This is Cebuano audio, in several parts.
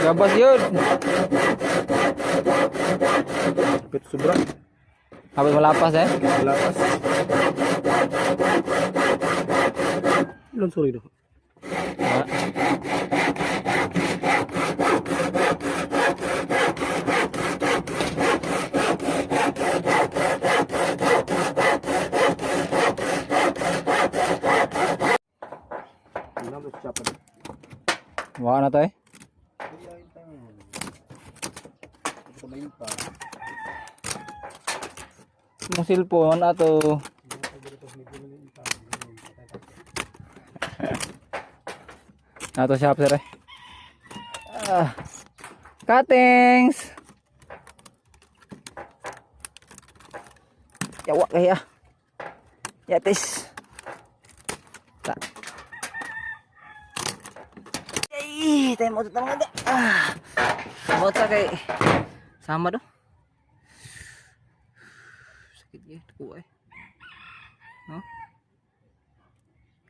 Gabas yun. Kapit sobra. Habis malapas eh. Lakas. Ilan sorry do. Wala. Ilan to siya. Wala na to eh. Yung cellphone ato. Ato shop sir eh. Ah. Cuttings. Yawa kaya. Yatis. Ta. Ay, tayo mo ito mga Ah. Sabot sa kay sama do. Sakit gyud ko eh. No?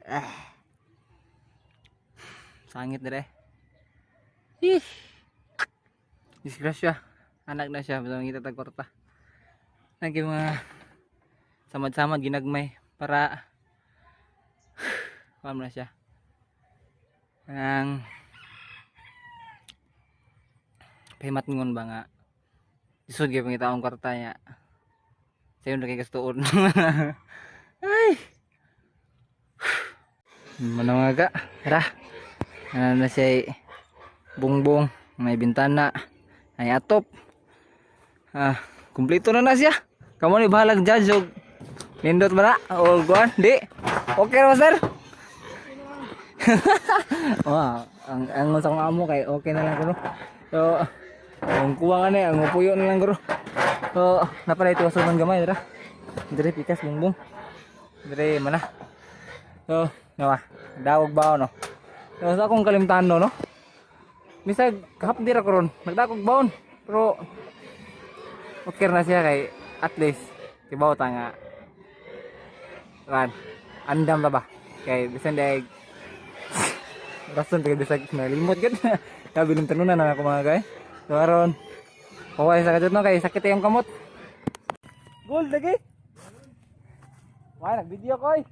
Ah. Sangit dire. Ih. Disgrasya. Anak na siya, basta mangita tag kwarta. Nagi mga samad-samad ginagmay para kuan na siya. Ang pahimat ngon ba nga isod gyud pangita akong kwarta niya. Sayon ra kay gastuon. Ay. Mano nga ga? Tara. Ano na siya bongbong, may bintana, ay atop. Ah, kumpleto na na siya. Kamo ni bahalag judge og nindot ba na o kuan? Di. Okay ra ba, sir? Oh, ang sa akong amo kay okay na lang kuno. So, ang kuha nga na, eh, ang upuyo na lang kuno. So, napalay ito sa gamay, tara. Dire pikas bongbong. Dire mana. So, nawa, dawag ba no? So, sa akong kalimtan no, no? Bisag kahapdi ra ko ron, nagdakog baon. Pero okay na siya kay at least kibaw ta nga kan andam ta ba kay bisan day rason kay bisag nalimot gud kabilin tanunan na ako mga kay. So aron kuha sa kajut no kay sakit yung kamot. Gold lagi. Wala nag video ko oy.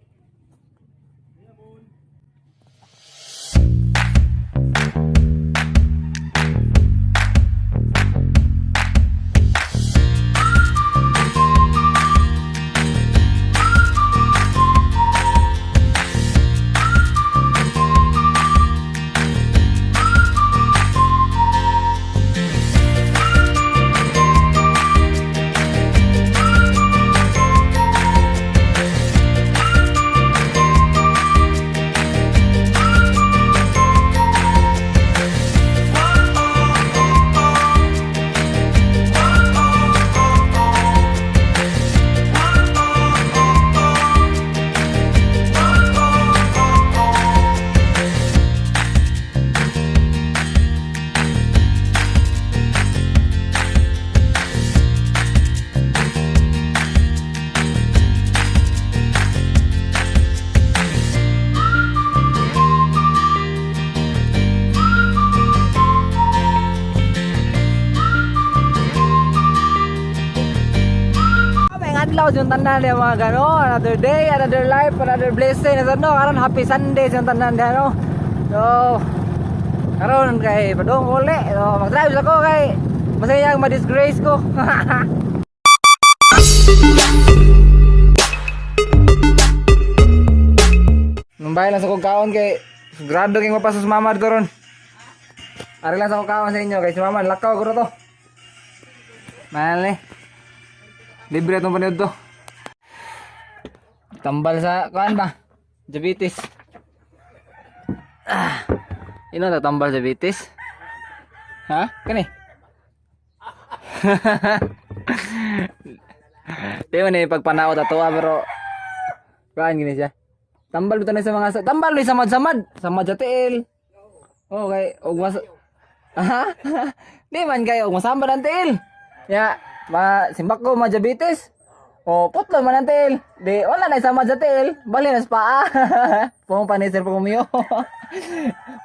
May adlaw sa tanan diya mga gano. Another day, another life, another blessing. Nasa no, karon happy Sunday sa tanan diya no. So, karon kay padung uli. So, mag-drive sa ko kay masaya ang ma-disgrace ko. Numbay lang sa kong kaon kay sigurado kay mapasok sa mama dito ron. Ari lang sa kong kaon sa inyo kay si mama lakaw ko to. Mahal eh. Libre itong panood to. Tambal sa kuan ba? Diabetes. Ah. Ino ta tambal diabetes? Ha? Kani? Di man eh pagpanaw ta tuwa pero kuan gini siya. Tambal bitaw na sa mga tambal ni samad-samad, samad sa tiil. Okay, og mas Ha? Di man kayo og masambad ang tiil. Ya, ma simbak ko ma diabetes. Oh, putlo man ang tiil. Di, wala na samad sa tiil. Bali na sa paa. Pumong pa ni Sir Pumio.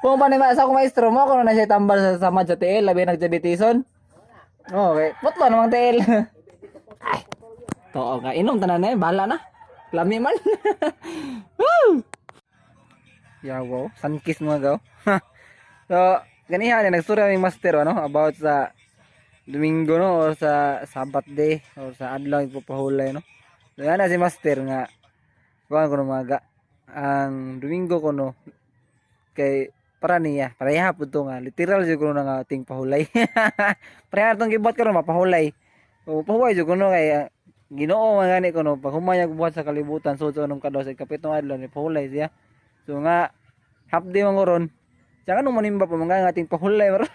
Pumong pa ni sa akong maestro mo, kung na siya tambal sa samad sa tiil, labi nagdiabetison. Okay, putlo namang tiil. Ay, too ka. Inom tanan na eh, bahala na. Lami man. Woo! Yawo, sunkist mga gaw. So, ganiha ni nagsurya ni master ano about sa Domingo no or sa Sabbath day or sa adlaw ipapahulay no. So yan na si master nga kuan ko no mga ga. Ang Domingo ko no kay para niya, pareha pud to nga literal jud kuno na nga ting pahulay. Pareha tong gibuhat karon mapahulay. O pahuway jud kuno kay ang Ginoo man gani kuno pag humay buhat sa kalibutan sud sa unong kadlaw sa ikapitong adlaw ni pahulay siya. So nga half day man ko ron. Tsaka nung manimba pa mga nga ating pahulay bro.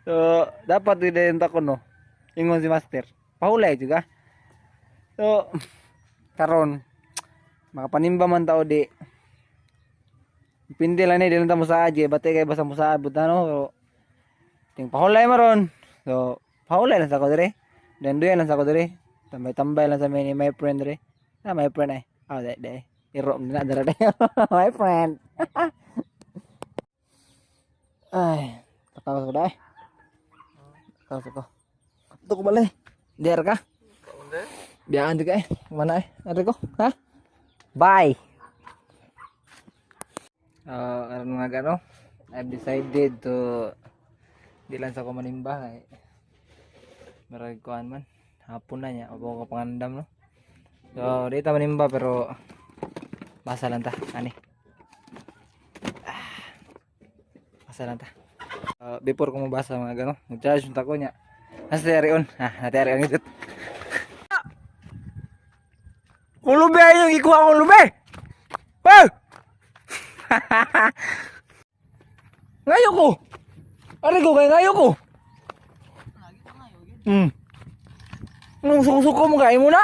So dapat din ta ko no. Ingon si master. Pahulay juga. So karon makapanimba man tao di. Pindi lang ni di lang ta mo sa aje bate kay basta mo sa abot na no. So, ting pahulay maron. So pahulay lang sa ko dire. Danduyan lang sa ko dire. Tambay-tambay lang sa ni my friend dire. Ah, my friend ay. Ah, di di. Iro na dara de. My friend. Ay, takaw ko dai. Takaw ko. Ito ko balay. Der ka? Biyaan di ka eh. Mana eh? Ari ko? Ha? Bye! Karon mga gano, I've decided to di lang sa ko manimba kay marag kuan man. Hapon na niya, opo ko pangandam no. So, di ta manimba pero basa lang ta ani. Ah, basa lang ta. Before ko mabasa mga gano, mag-charge ta ko niya. Nasa ari on. Ah, nasa ari on. Kulube yung ikuha kulube. Hey! Ngayo ko. Ari ko kay ngayo ko. Nung suko-suko mo kay mo na.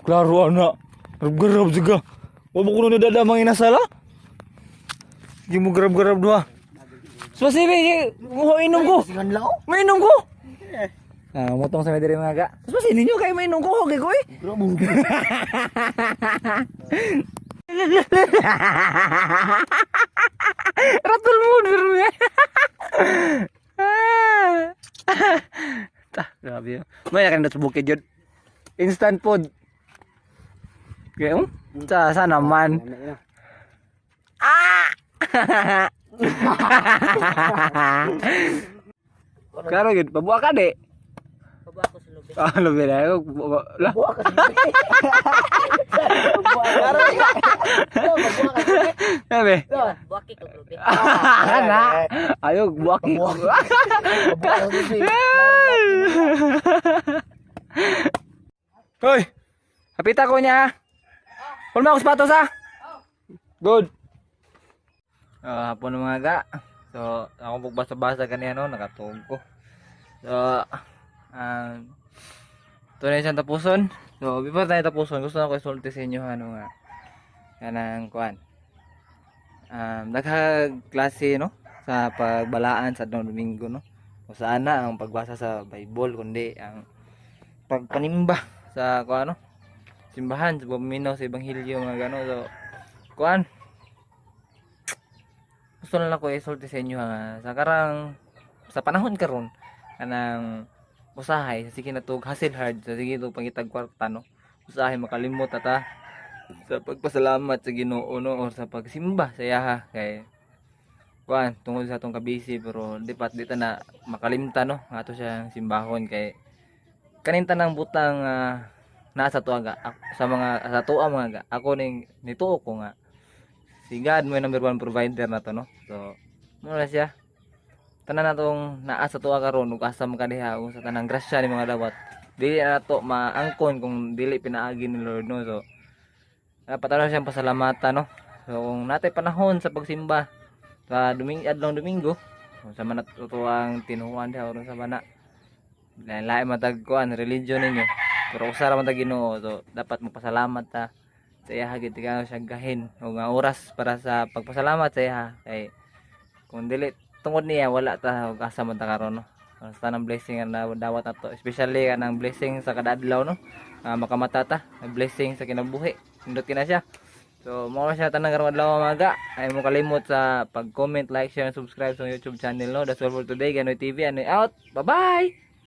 Klaro ana. Garab-garab juga. Wa mo kuno ni dada mga inasala. Di mo garab-garab duha. Spasibi, mo inom ko. Mainom ko. Ah, mutong sa mediri mga ga. Spasibi ninyo kay mainom ko, okay ko eh. Ratul mo pero eh. Ta, grabe yun. May nakin sa bukid yun. Instant food. Kaya, sa sana man. Ah! Klaro yun, pabuha ka di. Pabuha ko sa lubi. Ah, lubi na. Lah. Pabuha ka sa lubi. Pabuha ka sa lubi. Sabi. Buwaki ko lubi. Kana. Ayo, buwaki. Hoy. Hapita ko niya ha. Hulma ako sapatos ha. Good. Hapon ng mga ga. So, ako pagbasa-basa kaniya no, nakatuog ko. So, ito na yung tapuson. So, before tayo tapuson, gusto na ko isulti sa inyo ano nga. Kanang kuan. Daghang klase no sa pagbalaan sa adlaw Domingo no. O saan na ang pagbasa sa Bible kundi ang pagpanimba sa kuan no simbahan sa paminaw sa ebanghelyo mga gano. So kuan gusto na lang ko isulti sa inyo ha, sa karang sa panahon karon kanang usahay sa sige na tug hustle hard sa sige tug pangitag kwarta no, usahay makalimot ata sa pagpasalamat sa Ginoo no or sa pagsimba sa iyaha kay kuan tungod sa atong kabisi, pero di pat di ta na makalimtan no ato siyang simbahon kay kanin tanang butang naa sa tuwa ga sa mga sa tuwa mga ga ako ning nituo ko nga si God mo yung number one provider na to no. So mo na siya tanan natong naa sa tuwa karon ug asa man kadiha ug sa tanang grasya ni mga dawat dili na nato maangkon kung dili pinaagi ni Lord no. So dapat ano siyang pasalamatan no. So kung natay panahon sa pagsimba sa Domingo, adlong Domingo, kung sa man natutuang tinuan diha or sa bana lain matag kuan religion ninyo pero usa ra man tag Ginoo. So dapat magpasalamat ta sa iya gid ka siya gahin og nga oras para sa pagpasalamat sa iya kay kung dili tungod niya wala ta og asa man ta karon no. Sa tanang blessing nga dawat nato, especially kanang blessing sa kada adlaw, no? Ah, makamata ta, blessing sa kinabuhi. Nindot kina siya. So, mao na siya tanan karong adlaw, mga. Ayaw mo kalimot sa pag-comment, like, share, and subscribe sa YouTube channel, no. That's all for today. Ganoy TV, Anoy out. Bye-bye!